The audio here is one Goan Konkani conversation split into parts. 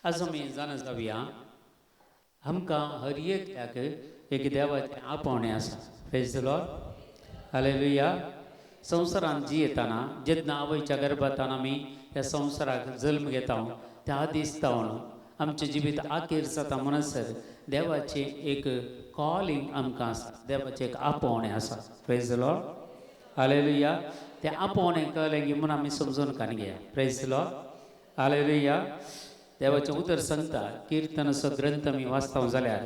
आज आमी जाणा जावया आमकां हर एकल्याक एक देवाचें आपोवणें आसा. Praise the Lord, hallelujah. संवसारांत जियेतना जेन्ना आवयच्या गर्भांत आमी ह्या संवसाराक जल्म घेता त्या दीस जावन आमचें जिवीत आखेर जाता म्हणसर देवाचें एक कॉलिंग आमकां आसा, देवाचें एक आपोवणें आसा. Praise the Lord, hallelujah. तें आपोवणें कळ्ळें की म्हूण आमी समजून कान घेया. Praise the Lord, hallelujah. देवाचें उतर सांगता, किर्तनाचो ग्रंथ आमी वाचता जाल्यार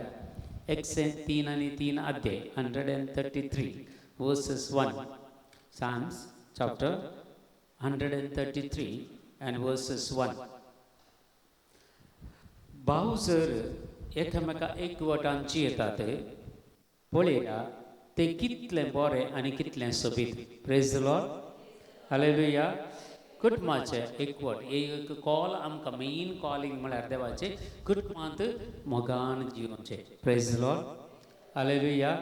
103 आनी 3 अध्याय, 133 verses 1, Psalms chapter 133 and verses 1. भाव जर एकामेका एकवटान जियेतात पळया तें कितलें बरें आनी कितलें सोबीत. Praise the Lord, hallelujah. कुटुंबाचें एकवट एक कॉल आमकां मेन कॉलिंग म्हळ्यार देवाचें कुटुंबांत मोगान जियोवचें. Praise the Lord, hallelujah.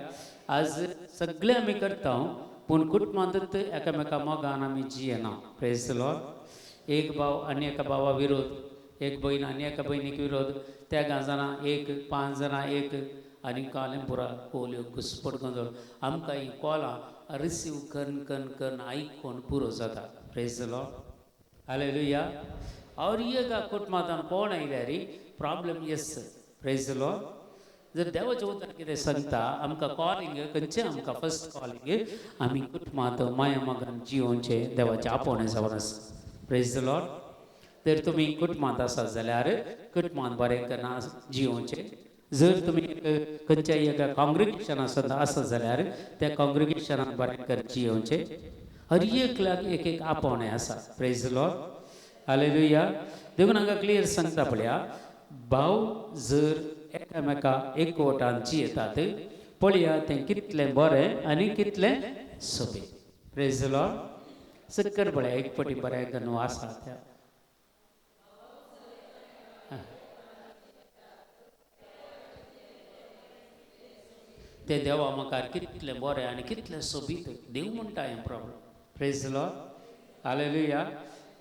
आज सगळें आमी करता पूण कुटुंबांतच एकामेका मोगान आमी जियेना. Praise the Lord. एक भाव आनी एका भावा विरोध, एक भयण आनी एका भयणीक विरोध, तेगां जाणां एक, 5 जाणां एक, आनी कालें पुरा कोल्यो घुसपट गोंदळ. आमकां हीं कॉलां रिसीव करून करून करून आयकून पुरो जाता. Praise the Lord, hallelujah. और एका कुटुंबांत कोण आयल्यार problem yes. Praise the Lord. जर देवाचें उतर कितें सांगता आमकां कॉलिंग खंयचें, आमकां फर्स्ट कॉलिंग आमी कुटुंबांत माया मोगान जियोवचें देवाचें आपोवणें जावन आसा. Praise the Lord. जर तुमी कुटुंबांत आसात जाल्यार कुटुंबांत बरें करून जियोवचें. जर तुमी खंयच्याय एका कॉंग्रिगेशन आसत जाल्यार त्या कॉंग्रिगेशनान बरें करून जियोवचें. हर एकल्याक एक एक आपोवणें आसा. Praise the Lord, hallelujah. देखून हांगा क्लियर सांगता पळया, भाव जर एकामेका एकवटान जियेतात पळया तें कितलें बरें आनी कितलें सोबीत. Praise the Lord. सक्कर पळया एक पटी बरें करून आसा त्या. ते देवा मुखार कितलें बरें आनी कितलें सोबीत देव म्हणटा हें problem. Praise the Lord, hallelujah.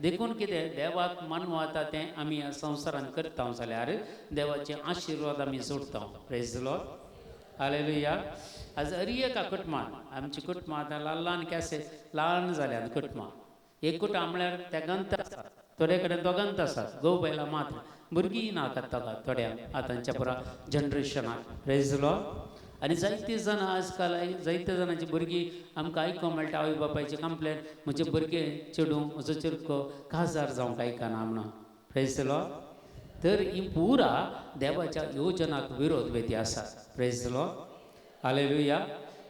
देखून कितें देवाक मानवता तें आमी ह्या संवसारांत करता जाल्यार देवाचे आशिर्वाद आमी जोडटा. Praise the Lord, hallelujah. आज हर एका कुटुंबान आमची कुटुंबां आतां ल्हान ल्हान कॅसे ल्हान जाल्यात कुटुंबां. एक कुटुंब म्हळ्यार तेगांत आसा, थोडे कडेन दोगांत आसात, घोव बायलां मात्र, भुरगीं नाकात ताका थोड्यांक आतांच्या पुरा जनरेशनाक. Praise the Lord. आनी जायते जाणां आजकाल जायते जाणांची भुरगीं आमकां आयकूंक मेळटा आवय बापायची कंप्लेन, म्हजें भुरगें चेडूं म्हजो चेडको काजार जावंक आयकना म्हणून. Praise the Lord. तर ही पुरा देवाच्या योजनाक विरोध वेती आसा. Praise the Lord, hallelujah.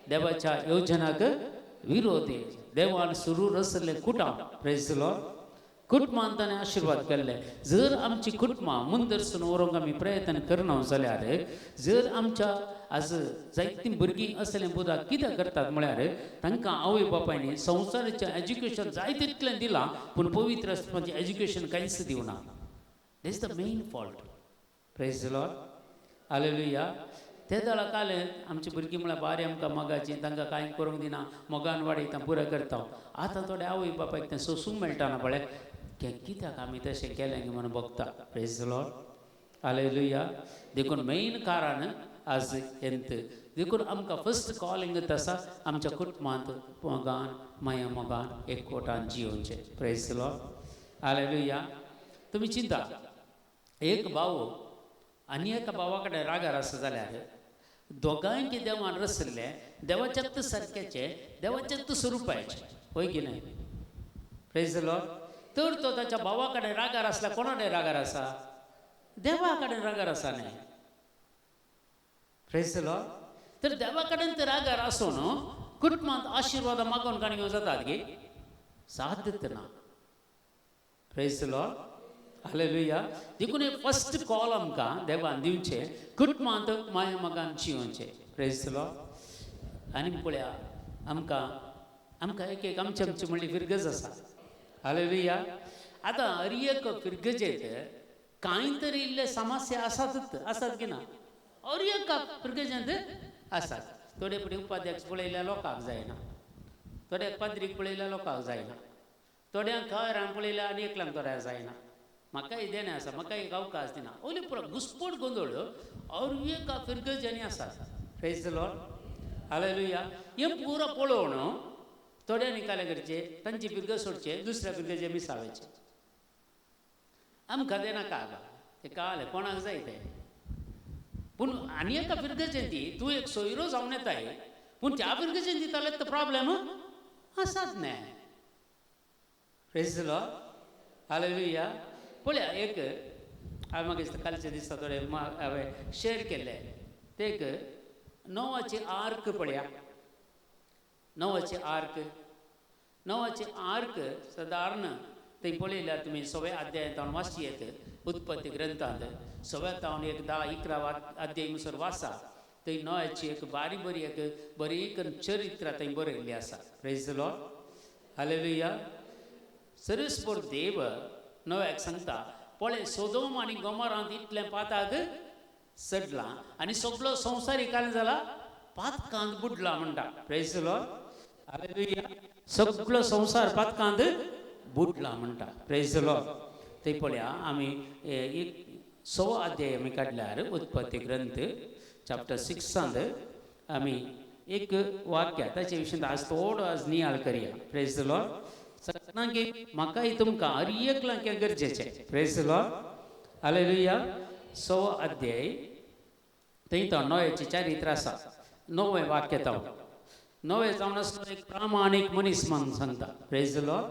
देवाच्या योजनाक विरोध, देवान सुरू रसलें कुटां. Praise the Lord. कुटुंबान ताणें आशिर्वाद केल्ले. जर आमची कुटुंबां मुंदरसून व्हरूंक आमी प्रयत्न करना जाल्यार, जर आमच्या आज जायतीं भुरगीं असलें बुद्दा कितें करतात म्हळ्यार तांकां आवय बापायनी संवसाराचें एज्युकेशन जाय तितलें दिलां पूण पवित्र आत्म्याचें एज्युकेशन कांयच दिवना. This the main fault. Praise the Lord, hallelujah. ते दळा कालें आमची भुरगीं म्हळ्यार बारी आमकां मोगाचीं, तांकां कांय करूंक दिना, मोगान वाडयता पुरो करता. आतां थोडे आवय बापायक तें सोसूंक मेळटा ना पळय, कित्याक आमी तशें केलें की म्हणून भोगता. Praise the Lord, hallelujah. देखून मेन कारण आज हेंत देखून आमकां फर्स्ट कॉलिंग आसा आमच्या कुटुंबांत मोगान माया मोगान एकवटान जियोवचें. Praise the Lord, hallelujah. तुमी चिंता, एक भाव आनी एका भावा कडेन रागार आसा जाल्यार दोगांयकी देवान रसल्लें, देवाच्याच सारक्याचें, देवाच्याच स्वरुपाचें, हय की न्हय? Praise the Lord. तर तो ताच्या भावा कडेन रागार आसल्यार कोणा कडेन रागार आसा? देवा कडेन रागार आसा न्हय? Praise the Lord. तर देवा कडेन तर रागार आसून कुटुंबांत आशिर्वाद मागून काणी घेवन जातात गे, साध्यत ना. Praise the Lord, hallelujah. देखून हे फर्स्ट कॉल आमकां देवान दिवचें, कुटुंबांत माया मोगान जियोवचें. Praise the Lord. आनी पळया आमकां आमकां एक एक आमची आमची म्हणली फिरगज आसा. हालेलुया. आतां हर एक फिरगजेंत कांय तरी इल्ले समस्या आसातच, आसात की ना? हर एका फिरगजेंत आसात. थोडे फुडें उपाध्यक्ष पळयल्यार लोकांक जायना, थोड्याक पाद्रीक पळयल्यार लोकांक जायना, थोड्यांक खरांक पळयल्यार आनी एकल्यांक थोड्याक जायना. म्हाका देणें आसा, म्हाका एक अवकाश दिना. ओली पुरो घुसपट गोंदळ और एका फिरगजांनी आसा. Praise the Lord, hallelujah. हें पुरो पळोवन थोड्यांनी कालें करचें, तांची फिरगज सोडचें, दुसऱ्या फिरगजे मिसावायचें. आमकां तें नाका आगा, तें कळ्ळें कोणाक जाय तें. पूण आनी एका फिरगजेन ती तूं एक सोयरो जावन येताय, पूण त्या फिरगजेन दिताले तो प्रॉब्लेम आसात न्हय. Praise the Lord, hallelujah. पळया एक हांवें म्हाका दिसता कालच्या दिसा थोडे हांवें शेर केल्ले ते एक नोवाची आर्क पळया. नोवाची आर्क, नोवाची आर्क सादारण थंय पळयल्यार तुमी सव्या अध्यायांत हांव वाची येत उत्पत्ती ग्रंथांत सव्या तावन एक 10 11 अध्याय मुसर वाचा. थंय नोवाची एक बारी बरी एक बरी चरित्र थंय बरयल्ली आसा. Praise the Lord, hallelujah. सर्वेस्पर देव नोव्याक सांगता, पळय सोदोम आनी गोमोरांत इतलें पाताक चडलां आनी सगलो संवसार काल जाला पातकांत बुडला म्हणटा. Praise the Lord, hallelujah. सगलो संवसार पातकांत बुडला म्हणटा. Praise the Lord. थंय पळया आमी एक 6 अध्याय आमी काडल्यार उत्पत्ती ग्रंथ चॅप्टर 6 आमी एक वाक्य ताचे विशीं आज थोडो आज नियाळ करया. Praise the Lord. सगळ्यांक म्हाकाय तुमकां हर एकल्याक हें गरजेचें. Praise the Lord, hallelujah. 6 अध्याय थंय तो नोव्याचें चरित्र आसा. 9वें वाक्य तो नोवे जावन आसलो एक प्रामाणीक मनीस म्हूण सांगता. Praise the Lord.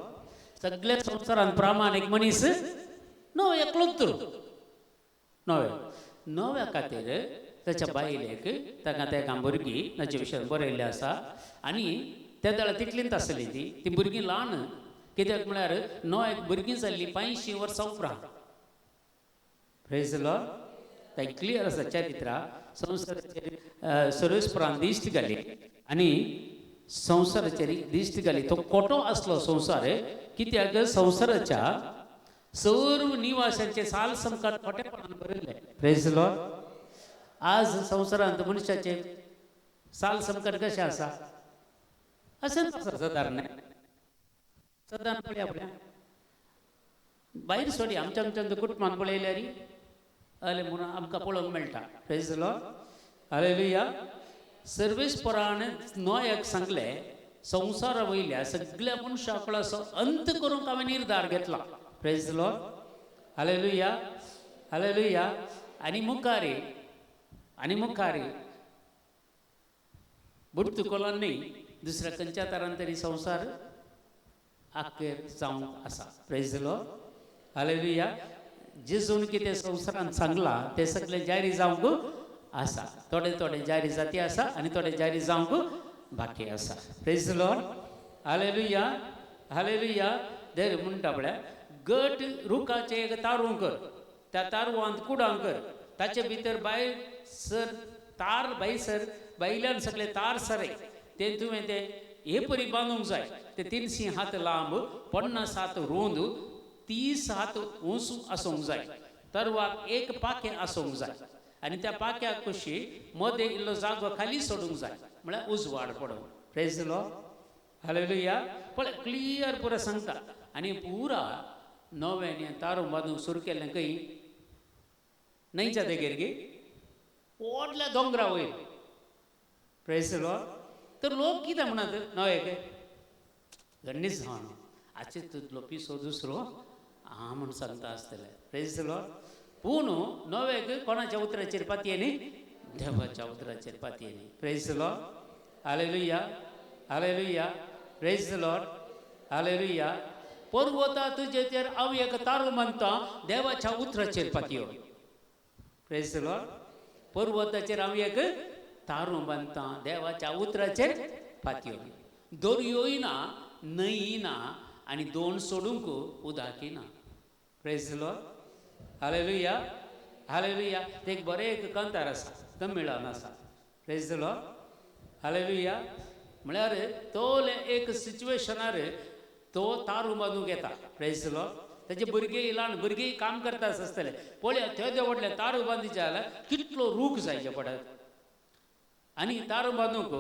सगळ्या संवसारांत प्रामाणीक मनीस नवे एकलोच नवे नव्या खातीर ताच्या बायलेक ताका तेका भुरगीं ताचे विशयान बरयल्लें आसा. आनी त्या वेळार तितलींच आसली ती ती भुरगीं ल्हान, कित्याक म्हळ्यार नव्याक भुरगीं जाल्लीं 85 वर्सां उपरांत. Praise the Lord. थंय क्लियर आसा चरित्रा. संवसाराचेर सर्वेस्परान दिश्ट घाली आनी संवसाराचेर दिश्ट घाली. तो खोटो आसलो संवसार, कित्याक संवसाराच्या सर्व निवासांचे साल संकट खोटेपणान भरिल्लें. Praise the Lord. आज संवसारांत मनशाचे साल संकट कशें आसा अशेंच आसा. सादारण सदां पळया पळया भायर सोडी आमच्या आमच्या कुटुंबान पळयल्यार अले म्हणून आमकां पळोवंक मेळटा. Praise the Lord, hallelujah. सर्वेस्परान नोयाक सांगलें, संवसारा वयल्या सगळ्या मनशाक असो अंत करूंक हांवें निर्धार घेतला. Praise the Lord, hallelujah, hallelujah. आनी मुखारी आनी मुखारी बुडतु कोलान न्ही दुसऱ्या खंयच्या तरान तरी संवसार आखेर जावंक आसा. Praise the Lord, hallelujah. जेजून कितें संवसारान सांगलां तें सगळें जारी जावंक आसा. थोडे थोडे जारी जाती आसा आनी थोडे जारी जावंक बाकी आसा. Praise the Lord, hallelujah, hallelujah. देर म्हणटा पळय गट रुखाचें एक तारूं कर, त्या तारवांत कुडां कर, ताचे भितर भायर सर तार भायर सर भायल्यान सगळे तार सरे तें तुवें तें हे परी बांदूंक जाय. ते 300 हात लांब, 50 हात रोंद, 30 हात उंच आसूंक जाय. तरवाक एक पाखें आसूंक जाय आनी त्या पाख्या कुशी मदें इल्लो जागो खाली सोडूंक जाय, म्हळ्यार उजवाड पडूंक. Praise the Lord, hallelujah. पळय क्लियर पुरा सांगता. आनी पुरा नव्यान तारूं बांदूंक सुरू केल्लें खंय न्हंयच्या देगेर गे व्हडल्या दोंगरा वयर. Praise the Lord. तर लोक कितें म्हणत नवे गणीस जावन आचे तुजलो पिसो दुसरो आहा म्हूण सांगता आसतले. Praise the Lord. पूण नवेक कोणाच्या उतराचेर पातयेनी? देवाच्या उतराचेर पातयेनी. Praise the Lord, hallelujah, hallelujah. Praise the Lord, hallelujah. पर्वता तुजेचेर हांव एक तारू मानता, देवाच्या उतराचेर पातयो. Praise the Lord. पर्वताचेर हांव एक तारू बांदता, देवाच्या उतराचेर पातयो. दर्योय ना, न्हंय ना आनी दोन सोडूंक उदकय ना. Praise the Lord, hallelujah, hallelujah. ते एक बरें एक कांतार आसा, तमिळान आसा. Praise the Lord, hallelujah. म्हळ्यार तो एक सिच्युएशनार तो तारू बांदूंक येता. Praise the Lord. ताजे भुरगे ल्हान भुरगे काम करता आसतले. पळय तेदे व्हडलें तारू बांदीचे जाल्यार कितलो रूख जायचे पडत. आनी तारू बांदूंक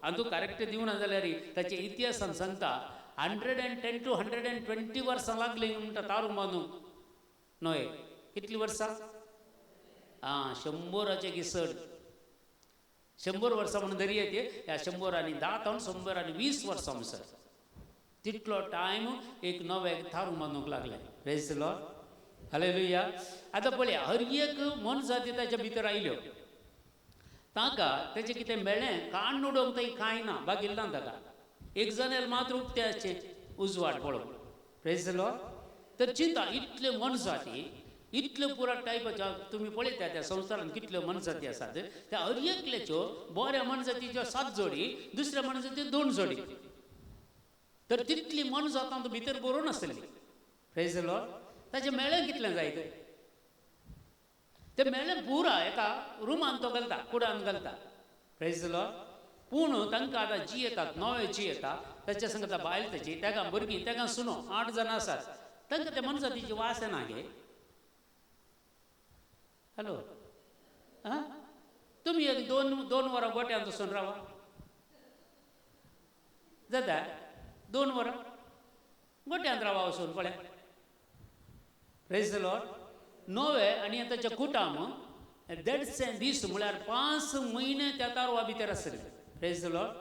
आनी तूं करेक्ट दिवना जाल्यार ताचे इतिहासान सांगता 110 to 120 वर्सां लागलीं म्हणटा तारू बांदूंक. न्हय कितलीं वर्सां? आं 100 की चड, 100 वर्सां म्हणून धरया ती, ह्या 110 तावन 120 वर्सां म्हणसर तितलो टायम एक नवे थारू बांदूंक लागले. Praise the Lord, hallelujah. आतां पळया हर एक मनजाती ताच्या भितर आयल्यो, ताका तेजें कितें मेळ्ळें काण्ण उडोवंक थंय कांय ना, बागील ना ताका, एक जनेल मात्र उक्तें आसचें उजवाड पळोवंक. Praise the Lord. तर चिंता इतल्यो मनजाती इतल्यो पुरा टायपाच्यो तुमी पळयता त्या संवसारांत कितल्यो मनजाती आसात, त्या हर एकल्याच्यो बऱ्या मनजातीच्यो 7 जोडी, दुसऱ्या मनजाती 2 जोडी, तर तितली मनजातां भितर बरोवन आसली. Praise the Lord. ताचें मेळ्ळें कितलें जायत, तें मेळ्ळें पुरा एका रुमान तो घालता, कुडान घालता. Praise the Lord. पूण तांकां आतां जी येतात नवे जी येता ताच्या संगता बायल ताची, ताका भुरगीं, ताका सुनो, 8 जाणां आसात, तांकां त्या मनजातीची वास येना गे. हॅलो, आं तुमी एक 2 वरां गोट्यांत वचून रावा जाता, 2 वरां गोट्यांत रावा वचून पळय. Praise the Lord. नवे आनी ताच्या कुटाम 150 दीस म्हळ्यार 5 म्हयने त्या तारवा भितर आसले. Praise the Lord.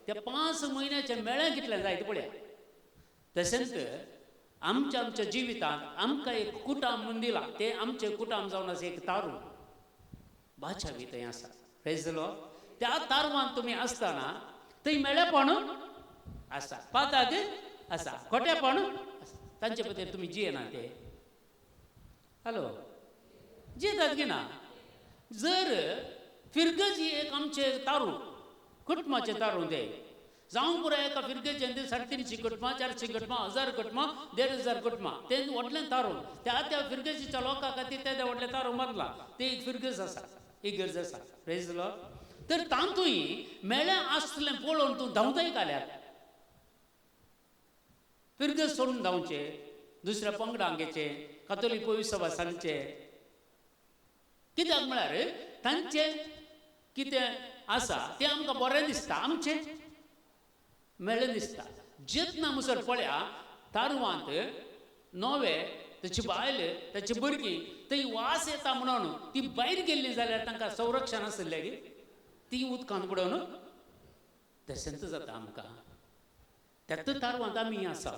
त्या 5 म्हयन्याचें मेळ्ळें कितलें जायत पळया. तशेंच आमच्या आमच्या जिवितांत आमकां एक कुटाम म्हूण दिलां, तें आमचें कुटाम जावन आसा एक तारू बाचावी थंय आसा. Praise the Lord. त्या तारवान तुमी आसतना थंय मेळेपण आसा, पाताक आसा, खोटेपण आसा, तांचे भितर तुमी जियेना ते. हॅलो, जियेतात की ना? जर फिरगजी एक आमचें तारू, कुटुंबाचें तारू तें जावं पुरो एका फिरगेचें 350 कुटुंबां, 400 कुटुंबां, 1000 कुटुंबां, 1500 कुटुंबां, तें व्हडलें तारू त्या त्या फिरगेजीच्या लोकां खातीर तें व्हडलें तारू बांदलां, तें एक फिरगज आसा, एक गरज आसा. Praise the Lord. तर तातूंय मेळ्ळें आसलें पळोवन तूं धांवताय काल्यार, फिरगज सोडून धांवचें, दुसऱ्या पंगडांक घेचें, कातोलीक पवित्र सभा सांगचें, कित्याक म्हळ्यार तांचें कितें आसा तें आमकां बरें दिसता, आमचें मेळ्ळें दिसता. जेन्ना मुसर पळया तारवांत नवे ताची बायल ताची भुरगीं थंय वास येता म्हणून ती भायर गेल्ली जाल्यार तांकां संरक्षण आसलें गे, ती उदकांत बुडोवन तशेंच जाता आमकां. त्याच तारवांत आमी आसा,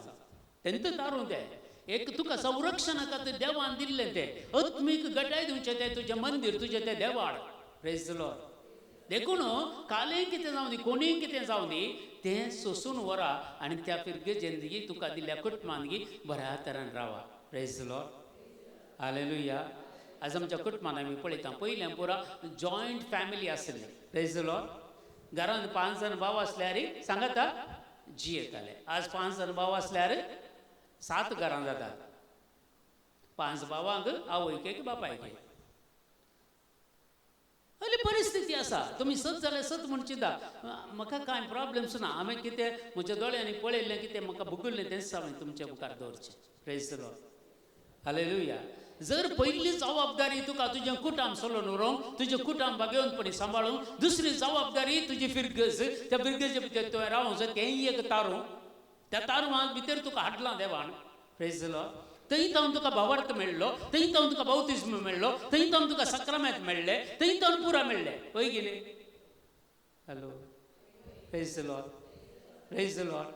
तेंच तारू तें एक तुका संरक्षणा खातीर देवान दिल्लें तें आत्मीक गटाय दिवचें तें तुजें मंदीर, तुजें तें देवाळ. Praise the Lord. देखून कालें कितें जावं दी, कोणीय कितें जावं दी, तें सोसून व्हरा आनी त्या फिरगेजेंदगी तुका दिल्ल्या कुटुंबांदगी बऱ्या तरान रावा. Praise the Lord, hallelujah. आज आमच्या कुटुंबान आमी पळयता, पयलें पुरा जॉयंट फॅमिली आसली. Praise the Lord. घरांत 5 जाण भाव आसल्यार सांगाता जियेताले, आज 5 जाण भाव आसल्यार 7 घरां जातात, 5 भावांक आवयक एक बापायक. असली परिस्थिती आसा. तुमी सत जाल्यार सत म्हूण चिंता, म्हाका कांय प्रॉब्लम्स ना, हांवें कितें म्हज्या दोळ्यांनी पळयल्लें कितें म्हाका भुगल्लें तेंच हांवें तुमच्या मुखार दवरचें. Praise the Lord, hallelujah. जर पयली जबाबदारी तुका तुजें कुटाम सोलोवन उरोवंक, तुजें कुटाम भागेवनपणी सांबाळूंक, दुसरी जबाबदारी तुजी फिरगज, त्या फिरगजे भितर तुवें रावंक जाय, तेंय एक तारू, त्या तारवांत भितर तुका हाडलां देवान. Praise the Lord. थंय तावन तुका भावार्थ मेळ्ळो, थंय तावन तुका बावतिज्म मेळ्ळो, थंय तावन तुका सक्रामेंत मेळ्ळें, थंय तावन पुरा मेळ्ळें. हय कितें? Hello, praise the Lord, praise the Lord.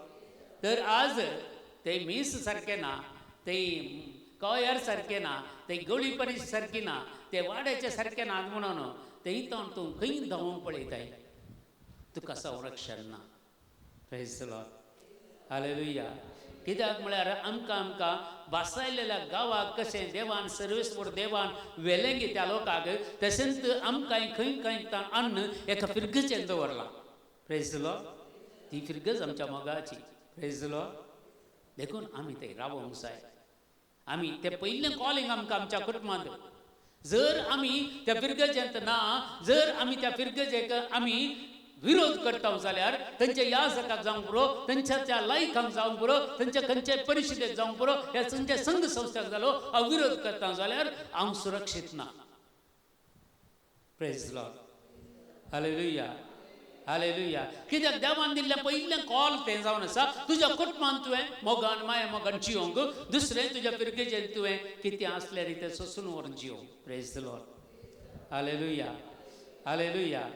तर आज ते मीस सारकें ना, ते कॉयर सारकें ना, ते गळी परीस सारकी ना, ते वाड्याचे सारकें ना म्हणून थंय तावन तूं खंय धांवूंक पळयताय, तुका संरक्षण ना. Praise the Lord, hallelujah. कित्याक म्हळ्यार आमकां आमकां भासायलेल्या गांवाक कशें देवान सर्वेस्पर देवान व्हेलें गे त्या लोकांक, तशेंच आमकां खंय खंय अन्न एका फिरगजेन दवरलां. Praise the Lord. ती फिरगज आमच्या मोगाची. Praise the Lord. देखून आमी थंय रावोंक जाय. आमी तें पयलें कॉलिंग आमकां आमच्या कुटुंबांत, जर आमी त्या फिरगजेंत ना, जर आमी त्या फिरगजेक आमी विरोध करता जाल्यार तांच्या याजकाक जावंक पुरो, तांच्या त्या लायकांक जावंक पुरो, तांच्या खंयच्याय परिशदेक जावंक पुरो, ह्या खंयच्या संघ संस्थाक जालो हांव विरोध करता जाल्यार हांव सुरक्षीत ना. Praise the Lord, hallelujah, hallelujah. कित्याक देवान दिल्लें पयलें कॉल तें जावन आसा, तुज्या कुटुंबान तुवें मोगान माया मोगान जिवंक, दुसरें तुज्या पिरगेजेन तुवें कितें आसल्यार तें सोसून व्हरून जिवंक. Praise the Lord. Hallelujah, hallelujah.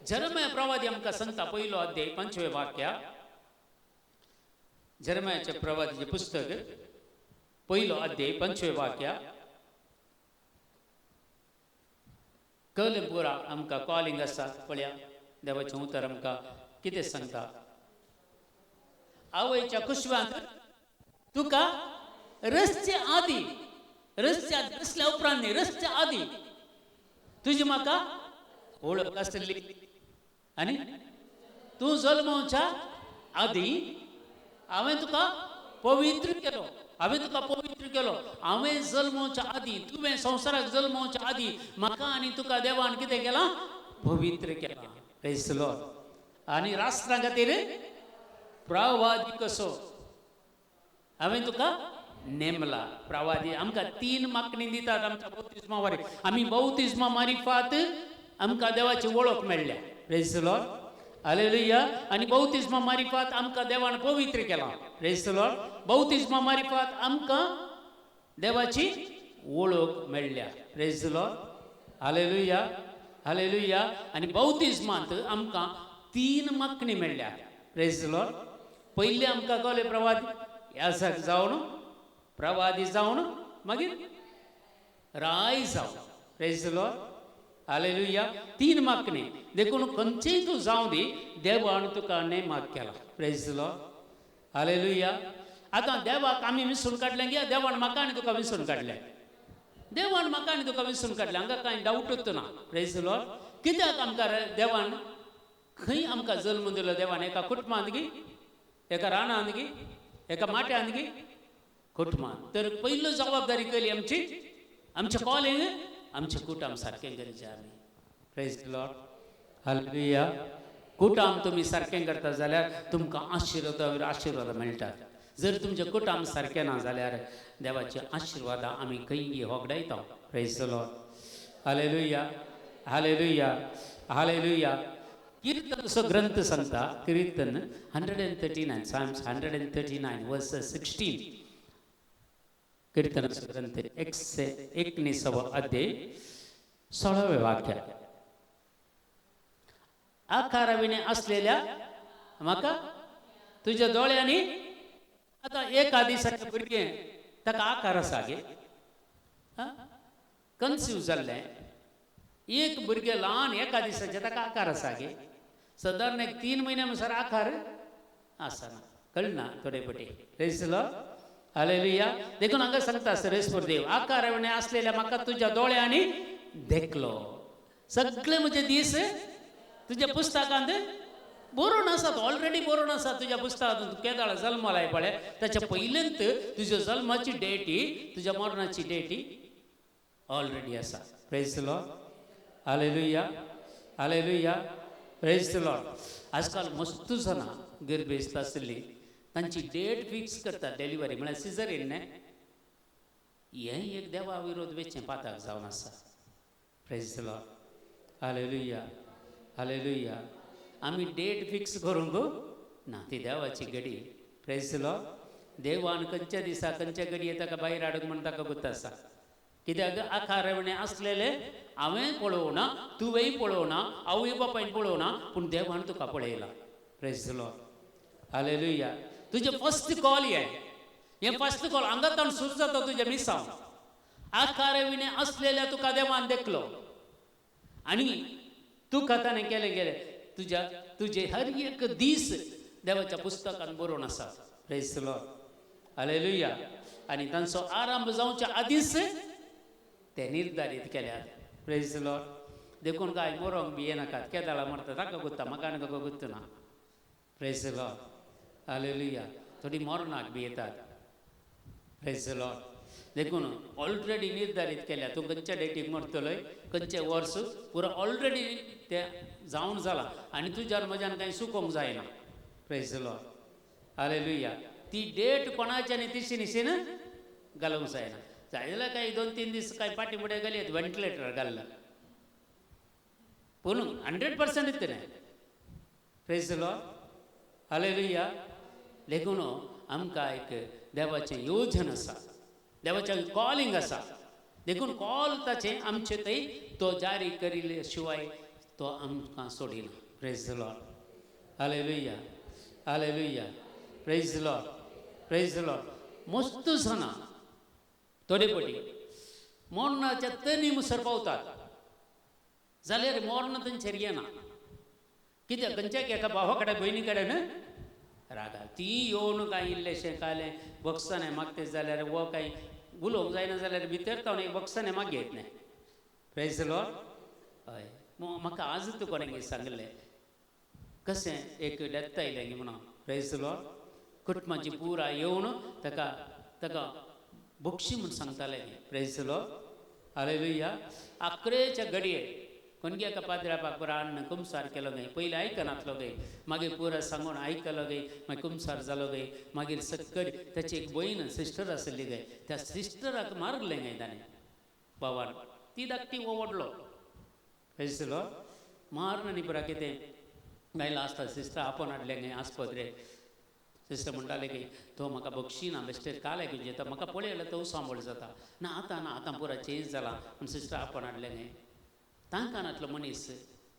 Jeremiah प्रवादी आमकां सांगता, पयलो अध्याय 5वें वाक्य, जेरमायाच्या प्रवादीचें पुस्तक पयलो अध्याय 5वें वाक्य. कळ्ळें पुरा आमकां कॉलिंग आसा. पळया देवाचें उतर आमकां कितें सांगता, आवयच्या कुशवांत तुका रसचे आदी, रसच्या रसल्या उपरांत न्ही, रसच्या आदी तुजी म्हाका वळख आसली आनी तूं जल्मोवच्या आदी हांवें तुका पवित्र केलो, हांवें तुका पवित्र केलो. हांवें जल्मोवच्या आदी, तुवें संवसाराक जल्मोवच्या आदी म्हाका आनी तुका देवान कितें केलां, पवित्र केलां. Praise the Lord. आनी राष्ट्रा खातीर प्रवादी कसो हांवें तुका नेमला. प्रवादी आमकां 3 मागणी दितात आमच्या बौतिज्मा वारी. आमी बौतिज्मा मारिफात आमकां देवाची वळख मेळ्ळ्या. Praise the Lord. Hallelujah. आनी बौतिज्मा मारिफात आमकां देवान पवित्र केलां. Praise the Lord. बौतिज्मा मारिफात आमकां देवाची वळख मेळ्ळ्या. Praise the Lord. Hallelujah, hallelujah. आनी बौतिज्मांत आमकां 3 मागणी मेळ्ळ्या. Praise the Lord. पयलीं आमकां कळ्ळें प्रवादी याजक जावन, प्रवादी जावन, मागीर राय जावन. Praise the Lord. Hallelujah. 3 मागणी. देखून खंयचेय तूं जावं दी, देवान तुका नेमाक केला. Praise the Lord. Hallelujah. आतां देवाक आमी विसरून काडलें की देवान म्हाका आनी तुका विसरून काडलें, देवान म्हाका आनी तुका विसरून काडलें, हांगा कांय डावटूच ना. Praise the Lord. कित्याक आमकां देवान खंय आमकां जल्म दिलो? देवान एका कुटुंबांत गी, एका रानांत गी, एका माट्यांत गी, कुटुंबांत. तर पयलो जबाबदारी केली आमची, आमचें कॉलिंग आमचें कुटुंब सारकें करचें आमी. Praise the Lord. Hallelujah. कुटुंब तुमी सारकें करता जाल्यार तुमकां आशिर्वादा आशिर्वाद मेळटात. जर तुमचें कुटुंब सारकें ना जाल्यार देवाचे आशिर्वादां आमी खंय होगडायता. Praise the Lord. Hallelujah, hallelujah, hallelujah. कीर्तन असो ग्रंथ सांगता, कीर्तन 139, Psalms 139 verse 16. कीर्तन असो ग्रंथ 119 अध्याय 16वें वाक्य. आकाराविणे असलेल्या म्हाका तुज्या दोळ्यांनी. आतां एका दिसाचें भुरगें ताका आकार आसा गे, कन्सीव जाल्लें एक भुरगें ल्हान एका दिसाचें ताका आकार आसा गे, सादारण एक 3 म्हयन्या म्हणसर आकार आसना, कळना थोडे पटी. Praise the Lord. Hallelujah. देखून हांगा सांगता सरेश्वर देव, आकार आसलेल्या म्हाका तुज्या दोळ्यांनी देखलो, सगळे म्हजे दीस तुज्या पुस्तकांत बरोवन आसात, ऑलरेडी बरोवन आसा तुज्या पुस्तकांत. तूं केदाळ जल्मलाय पळय ताच्या पयलेंत तुज्या जल्माची डेटी, तुज्या मरणाची डेटी ऑलरेडी आसा. Praise the Lord. Hallelujah, hallelujah. Praise the Lord. आजकाल मस्त जाणां गर्भेस्त आसली तांची डेट फिक्स करतात डिलिव्हरी, म्हळ्यार सिजरीन न्ही. हें एक देवा विरोध वेचें पाताक जावन आसा. Praise the Lord. Hallelujah, hallelujah. आमी डेट फिक्स करूंक ना, ती देवाची घडी. Praise the Lord. देवान खंयच्या दिसा खंयच्या घडये ताका भायर हाडूंक म्हूण ताका गुत्त आसा. कित्याक आकार आसलेले हांवें पळोवना, तुवेंय पळोवना, आवय बापायन पळोवना, पूण देवान तुका पळयला. Praise the Lord. Hallelujah. तुजें फर्स्ट कॉल हें, हें फर्स्ट कॉल हांगा ताण सुरू जाता तुजें मिसांव. आकार विणे असलेल्या तुका देवान देखलो आनी तुका ताणें केलें गेलें तुज्या तुजे हर एक दीस देवाच्या पुस्तकान बरोवन आसा. Praise the Lord. Hallelujah. आनी तांचो आरंभ जावच्या आदींच ते निर्धारीत केल्यात. Praise the Lord. देखून काय मरोंक बी येनाकात, केदाळा मरता ताका गुत्ता, म्हाका आनी ताका गुत्त ना. Praise the Lord. Hallelujah. थोडी मरणाक बी येतात. Praise the Lord. देखून ऑलरेडी निर्धारीत केल्या, तूं खंयच्या डेटीक मरतलोय, खंयचें वर्स पुरो ऑलरेडी तें जावन जालां आनी तुज्यान म्हज्यान कांय चुकोंक जायना. Praise the Lord. Hallelujah. ती डेट कोणाच्या आनी तिशी निशीन घालूंक जायना. जाय जाल्यार कांय 2-3 दीस कांय फाटीं फुडें घाली व्हेंटिलेटर घाल्ला, पूण 100% न्हय. Praise the Lord, hallelujah. देखून आमकां एक देवाचें योजन आसा, देवाचें कॉलिंग आसा. देखून कॉल ताचें आमचे थंय तो जारी करिल्ले शिवाय तो आमकां सोडिना. Praise the Lord, hallelujah, hallelujah. Praise the Lord, praise the Lord. मस्त जाणां थोडे पटी मरणाच्या तनी मुसर पावतात जाल्यार मरण तांचेर येना. कित्याक खंयच्या एका भावा कडेन भयणी कडेन रागा ती येवन कांय इल्लेशें कालें बक्षां मागते जाल्यार वो कांय उलोवंक जायना जाल्यार भितर तावन एक बक्षां मागीर येत न्हय. Praise the Lord. हय, म्हाका आज तूं कोणें सांगलें कशें एक डेथ आयलें गी म्हणून. Praise the Lord. कुटुंबाची पुरा येवन ताका ताका बक्षी म्हूण सांगतालें. Praise the Lord, hallelujah. आकरेच्या घडये कोणगे एका पाद्र्यापाक पुरा अन्न कुमसार केलो गे, पयलीं आयकनातलो गे, मागीर पुरा सांगून आयकलो गे, मागीर कुमसार जालो गे, मागीर सक्कड ताची एक भयण सिस्टर आसली गे, त्या सिस्टराक मारलें गे ताणें बाबान, ती धाकटी हो व्हडलो. Praise the Lord. मारून आनी पुरा कितें गायला आसता सिस्टर आपोवन हाडलें गे आस्पत्रे. सिस्टर म्हणटाले की तो म्हाका बक्षिना बेश्टेर काल आयकून येता, म्हाका पळयल्यार तो सांबळ जाता ना, आतां ना, आतां पुरा चेंज जाला म्हण सिस्टर आपोवन हाडलें गे. तांकां नातलो मनीस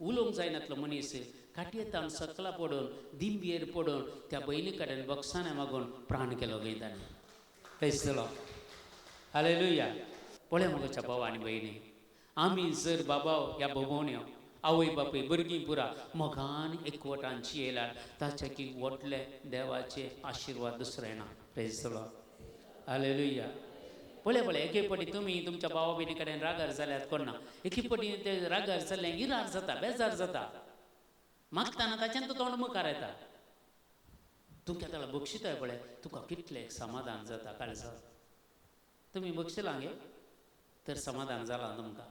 उलोवंक जायनातलो मनीस काटयेतान सकला पडून दिंबयेर पडून त्या भयणी कडेन बक्षां मागून प्राण केलो गे ताणें. Praise the Lord, hallelujah. पळय म्हज्या भाव आनी भयणी, आमी जर बाबा ह्या भोवण्यो आवय बापूय भुरगीं पुरा मोगान एकवटान जियेल्यार ताच्या की व्हडले देवाचे आशिर्वाद दुसरे ना. Praise the Lord, hallelujah. पळय पळय एके पटी तुमी तुमच्या भावा भयणी कडेन रागार जाल्यार कोण ना, एके पटी ते रागार जाल्ले इरार जाता, बेजार जाता, मागताना ताच्यान तो तोंड मुखार येता, तूं केदाळ बक्षिताय पळय तुका कितलें समाधान जाता काळजाक. तुमी बक्षिलां गे तर समाधान जालां तुमकां,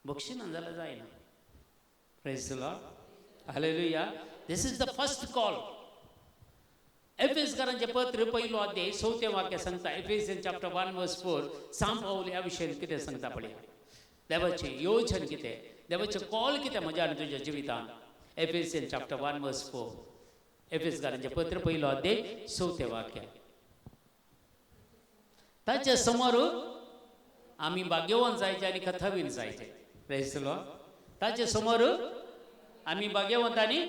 बक्षिना जाल्यार जायना. Praise the Lord, hallelujah. This is the first call. एफेसकारांचें पत्र पयलो अध्याय चवथें वाक्य सांगता. एफेसियन चॅप्टर 1 वर्स 4 सांत पावल ह्या विशयान कितें सांगता पळया. देवाचें योजन कितें, देवाचें कॉल कितें म्हज्या आनी तुज्या जिवितान. एफेसियन चॅप्टर 1 वर्स 4, एफेसकारांचें पत्र पयलो अध्याय चवथें वाक्य. ताच्या समोर आमी भाग्यवान जायचे आनी कथावीन जायचे. Praise the Lord. ताचे समोर आमी भाग्यवंत आनी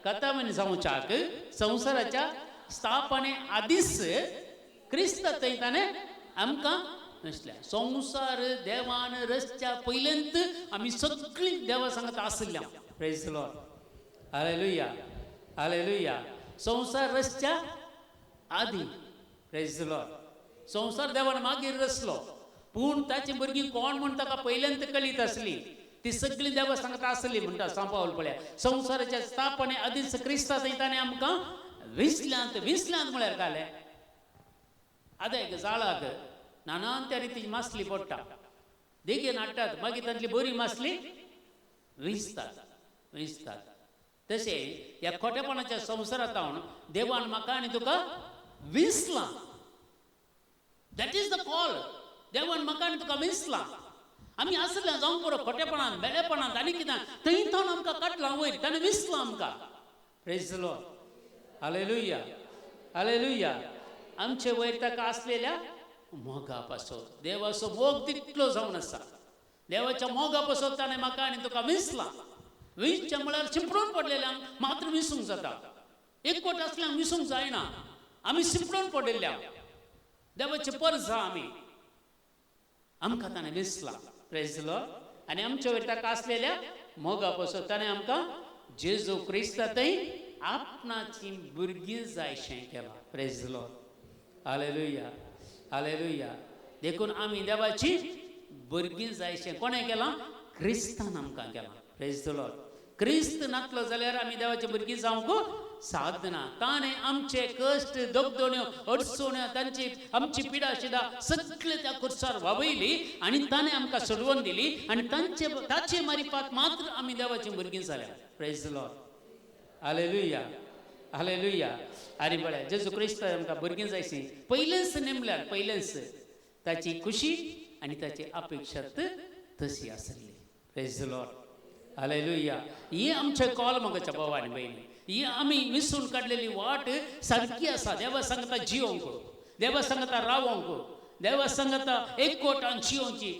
कथावीन जावच्याक संवसाराच्या स्थापने आदीच क्रिस्त थंय ताणें आमकां नासल्या. संवसार देवान रचच्या पयल्यांत आमी सगळीं देवा सांगत आसल्या. Praise the Lord, hallelujah, hallelujah. संवसार रचच्या आदी. Praise the Lord. संवसार देवान मागीर रचलो, पूण ताची भुरगीं कोण म्हूण ताका पयल्यांत कळीत आसली, ती सगळीं देवा सांगता आसली म्हणटा सांत पावल पळया. संवसाराच्या स्थापने आदीच क्रिस्ता थंय ताणें आमकां विसल्यांत. विसल्यांत म्हळ्यार कालें आतां एक जाळाक नानान त्या रितीची मासली पडटा, देगेन हाडटात, मागीर तांतली बरी मासली विसतात विसतात. तशें ह्या खोटेपणाच्या संवसारांत हांव देवान म्हाका आनी तुका विसलां. That is the call. देवान म्हाका आनी तुका विसलां. आमी आसल्या जावंक पुरो खोटेपणान बेडेपणांत आनी कितें थंय थंय आमकां काडलां वयर, ताणें विसलां आमकां. Praise the Lord, hallelujah, hallelujah. आमचे वयर ताका आसलेल्या मोगा पासत, देवाचो मोग तितलो जावन आसा, देवाच्या मोगा पासत ताणें म्हाका आनी तुका विसलां. विसच्या म्हळ्यार शिंपडून पडलेल्यांक मात्र विसूंक जाता, एकवट आसल्यांक विसूंक जायना. आमी शिंपडून पडिल्ल्या देवाचे परजा आमी, आमकां ताणें विसलां. Praise the Lord. आनी आमचे वयर ताका आसलेल्या मोगा पासत ताणें आमकां जेजू क्रिस्ता थंय आपणाची भुरगीं जायशें केलां. Praise the Lord, hallelujah, hallelujah. देखून आमी देवाची भुरगीं जायशें कोणें केलां? क्रिस्तान आमकां केलां. Praise the Lord. क्रिस्त नातलो जाल्यार आमी देवाची भुरगीं जावंक साधना. ताणें आमचे कश्ट, दगदण्यो, अडचण्यो, तांची आमची पिडा शिडा सगळे त्या खुर्सार वावयली आनी ताणें आमकां सोडवून दिली आनी तांचे ताचे मारिपात मात्र आमी देवाची भुरगीं जाल्या. Praise the Lord, hallelujah, hallelujah. आनी पळय जेजू क्रिस्त आमकां भुरगीं जायशी पयलेंच नेमल्यार, पयलेंच ताची खुशी आनी ताची अपेक्षा तशी आसली. Praise the Lord, hallelujah. ही आमचें कॉल म्हज्या भाव आनी भयणी, ही आमी विसून काडलेली वाट सारकी आसा. देवा सांगता जियोंक, देवा सांगता रावोंक, देवा सांगता एकवटान जियोंची,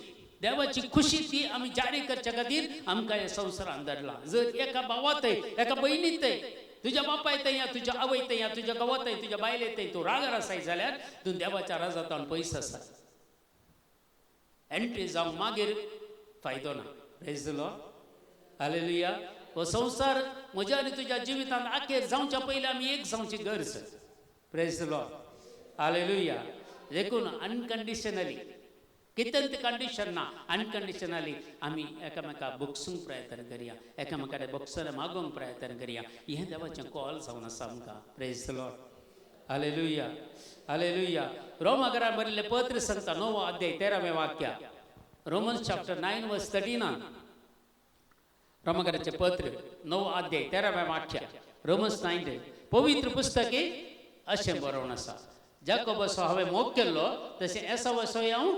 देवाची खुशी ती आमी जारी करच्या खातीर आमकां हे संवसारान धाडला. जर एका भावातय एका भयणीतय तुज्या बापायतय या तुज्या आवयतय या तुज्या घोवातय तुज्या बायलेतय तूं रागार आसाय जाल्यार तूं देवाच्या राजांत पयस आसा. एंट्री जावंक मागीर फायदो ना. Praise the Lord. Hallelujah. हो संवसार म्हज्या आनी तुज्या जिवितांत आखेर जावच्या पयलीं आमी एक जावची गरज. Praise the Lord. Hallelujah. देखून अनकंडिशनली, कितें कंडिशन ना, अनकंडिशनली आमी एकामेका बगसूंक प्रयत्न करया, एकामेकाचे बगसले मागोवंक प्रयत्न करया. हें देवाचें कॉल जावन आसा आमकां. Praise the Lord. Hallelujah. Hallelujah. रोमाकरां बरयल्लें पत्र सांगता 9 अध्याय 13वें वाक्य, रोमन्स चॅप्टर 9 वर्स 13. रोमाकराचें पत्र 9 अध्याय 13वें वाक्य, रोमन्स 9. पवित्र पुस्तके अशें बरोवन आसा, जाकोबाचो हांवें मोग केल्लो तशें एसावाचोय हांव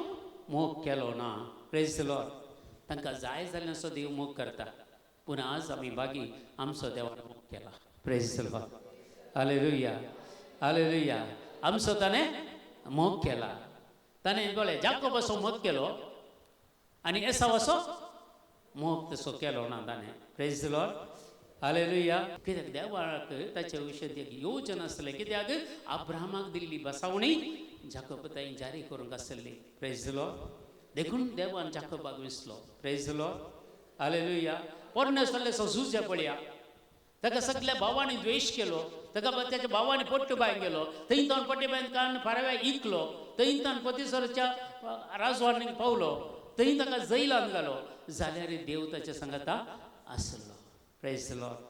मोग केलो ना. Praise the Lord. तांकां जाय जाल्ल्याचो देव मोग करता, पूण आज आमी बागी आमचो देवान मोग केला. Praise the Lord. Hallelujah. Hallelujah. आमचो ताणें मोग केला. ताणें पळय जाकोबाचो मोग केलो आनी एसावाचो मोग तसो केलो ना ताणें. Praise the Lord. Hallelujah. कित्याक देवाक ताचे विशय एक योजन आसलें. कित्याक अब्राहमाक दिल्ली बसावणी जाकोब तांणी जारी करूंक आसली. Praise the Lord. देखून देवान जाकोबाक विसलो. Praise the Lord. Hallelujah. पोरणे सल्ले झुजे पळया, ताका सगल्या भावांनी द्वेश केलो, ताका ताच्या भावांनी पोट्टू बांय गेलो, थंय तावन पोट्टे बांयन कान फाराव्या इकलो, थंय तावन पोतिसरच्या राजवाडीक पावलो, थंय ताका जैलान घालो, जाल्यार देव ताच्या सांगाता आसलो. Praise the Lord.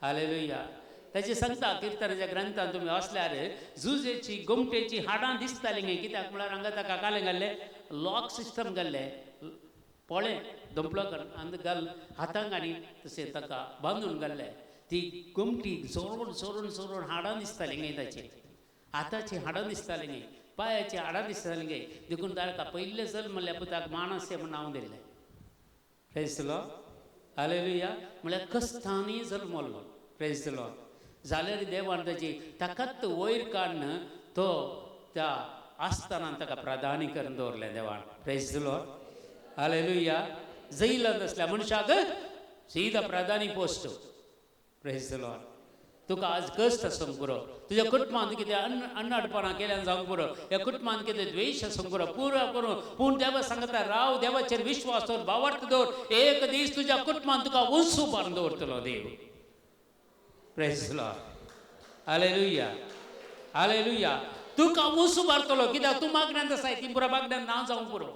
Hallelujah. ताचे सांगता किर्तनाच्या ग्रंथान तुमी वाचल्यार जुजेची गोमटेची हाडां दिसतालीं गे. कित्याक म्हळ्यार हांगा ताका कालें घाल्लें, लॉक सिस्टम घाल्लें, पोळें धंपलो आनी घाल हातांक आनी तशें ताका बांदून घाल्लें. ती गोमटी चोरून चोरून चोरून हाडां दिसतालीं गे, ताची हाताची हाडां दिसतालीं गे, पांयाची हाडां दिसतालीं गे. देखून ताका पयलें जल्मल्ल्या पुताक मानस्य म्हूण नांव दिल्लें. Praise the Lord. Hallelujah. म्हळ्यार कश्टांनी जल्मल्लो. Praise the Lord. जाल्यार देवान ताची ताकाच वयर काडून तो त्या आसतना ताका प्राधान्य करून दवरलें देवान. Praise the Lord. Hallelujah. जैलांत आसल्या मनशाक सीधा प्राधान्य पोस्ट. Praise the Lord. तुका आज कश्ट आसूंक पुरो, तुज्या कुटुंबांत कितें अण्णाडपणां केल्यान जावंक पुरो, ह्या कुटुंबांत कितें द्वेश आसूंक पुरो, पुरो करून पूण देवा सांगता राव, देवाचेर विश्वास दवर, भावार्थ दवर, एक दीस तुज्या कुटुंबांत तुका उंच उबारून दवरतलो देव. Praise the Lord. Hallelujah. Hallelujah. तुका उंच उबारतलो. कित्याक तूं मागण्यांत आसाय, ती पुरो मागण्यान ना जावंक पुरो,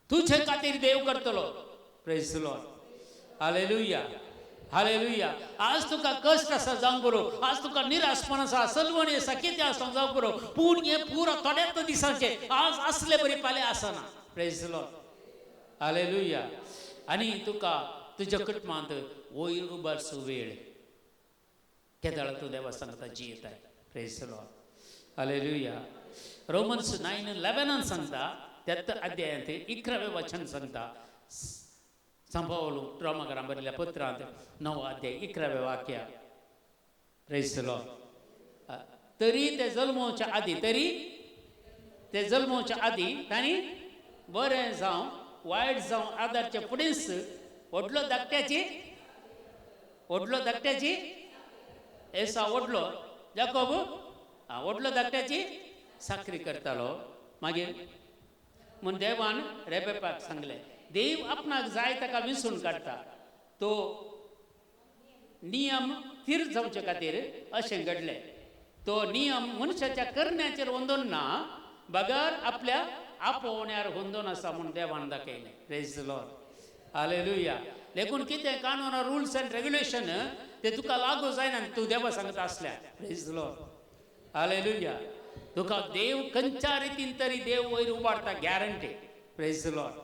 तुजे खातीर देव करतलो. Praise the Lord. Hallelujah. Hallelujah. आज तुका कश्ट आसा जावंक पुरो, आज तुका निराशपण आसा, सलवणी आसा, कितें आसा जावंक पुरो, पूण हें पुरो थोड्याच दिसांचें आज आसले बरी फाल्यां आसना. Praise the Lord. Hallelujah. आनी तुका तुज्या कुटुंबांत वयर उबारचो वेळ केदाळ तूं देवा सांगता जियेताय. Praise the Lord. Hallelujah. Romans 9:11 सांगता, त्याच अध्यायांत 11वें वचन सांगता, संपावलो रोमाकरां बरयल्ल्या पत्रांत 9 अध्याय 11वें वाक्य. Praise the Lord. तरी ते जल्मोवच्या आदी, तरी ते जल्मोवच्या आदी तांणी बरें जावं वायट जावं आदारचे फुडेंच व्हडलो धाकट्याची, व्हडलो धाकट्याची, एसा व्हडलो जाकोब व्हडलो धाकट्याची साकरी करतालो. मागीर म्हूण देवान रेबेपाक सांगलें, देव आपणाक जाय ताका विसून काडटा, तो नियम थीर जावचे खातीर अशें घडलें. तो नियम मनशाच्या करण्याचेर वंदोन ना, बगर आपल्या आपोवण्यार वंदोन आसा म्हूण देवान दाखयलें. Praise the Lord. Hallelujah. देखून कितें कानून रुल्स एंड रेग्युलेशन ते तुका लागू जायना, तूं देवा सांगता आसल्या. Praise the Lord. Hallelujah. तुका देव खंयच्या रितीन तरी देव वयर उबारता, guarantee. Praise the Lord.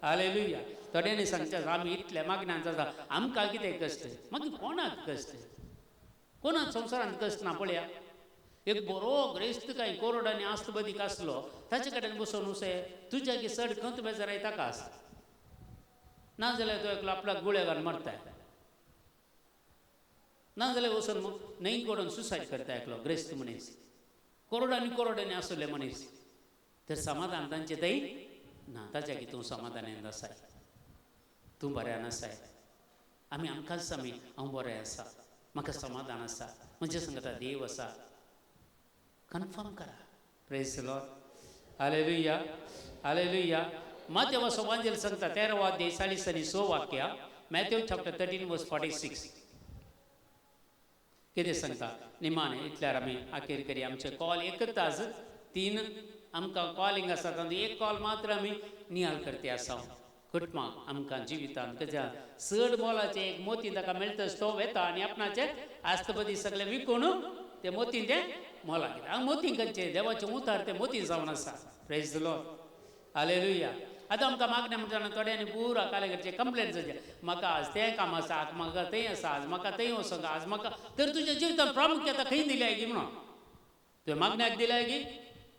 Hallelujah. थोड्यांनी सांगचें आमी इतले मागण्यान जाता, आमकां कितें कश्ट, मागीर कोणाक कश्ट, कोणाक संवसारांत कश्ट ना. पळया एक बरो ग्रेस्त कांय कोरडांनी आस्त बदीक आसलो, ताचे कडेन बसून उसे तुज्या की चड खंत बेजाराय ताका आसता ना जाल्यार तो एकलो आपल्याक गुळे घालून मरताय, ना जाल्यार वचून न्हंय कडून सुसायड करता एकलो ग्रेस्त मनीस. करोडांनी करोडांनी आसले मनीस, तर समाधान तांचे थंय ना. ताच्या की तूं समाधानान आसाय, तूं बऱ्यान आसाय. आमी आमकांच आमी हांव बरें आसा, म्हाका समाधान आसा, म्हज्या संगता देव आसा, कन्फर्म करा. Praise Lord, hallelujah, hallelujah. मातेवा सोवांजेल सांगता 13 अध्याय 46 वाक्या, मॅथ्यू चॅप्टर 13 वर्स 46 कितें सांगता निमाणे इतल्यार आमी अखेर करी. आमचे कॉल एकच आज 3 आमकां कॉलिंग आसा, तातूंत एक कॉल मात्र आमी नियाळ करते आसा. कुटुंबाक आमकां जिवितांत कज्या चड मोलाचें एक मोती ताका मेळटच तो वेता आनी आपणाचे आस्तपदी सगळें विकून ते मोती तें मोलाक घेता. हांगा मोती खंयचें देवाचें उतार तें मोती जावन आसा. Praise the Lord, hallelujah. आतां आमकां मागणें म्हणटा थोड्यांनी पुरा कालें कंप्लेन जाता, म्हाका आज तें काम आसा, आज म्हाका थंय आसा, आज म्हाका थंय वचोंक, आज म्हाका. तर तुज्या जिवितांत प्रामुख्यता खंय दिल्या गी म्हणून तुवें मागण्याक दिल्या गी?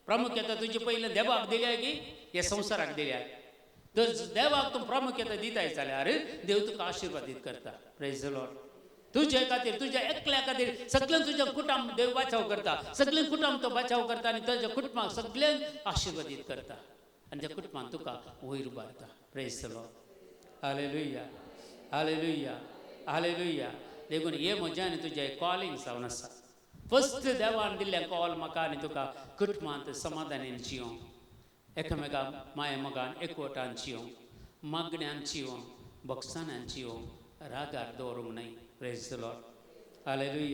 प्रामुख्यता तुजी पयलें देवाक दिल्या गी हे संवसाराक दिल्या? तर देवाक तूं प्रामुख्यता दिताय जाल्यार देव तुका आशिर्वादीत करता. Praise the Lord. तुजे खातीर, तुज्या एकल्या खातीर सगळें तुज्या कुटुंब देव बाचाव करता, सगळें कुटुंब तो बाचाव करता आनी तुज्या कुटुंबाक सगळ्यांक आशिर्वादीत करता आनी त्या कुटुंबान तुका वयर उबारता. Praise the Lord, hallelujah, hallelujah, hallelujah. देखून हे म्हज्या आनी तुजें कॉलिंग जावन आसा. फस्ट देवान दिल्लें कॉल म्हाका आनी तुका कुटुंबांत समाधानान जियों, एकामेका माया मोगान एकवटान जियों, मागण्यान जियों, भोगसानान जियों, रागार दवरूंक न्हय. Praise the Lord, hallelujah.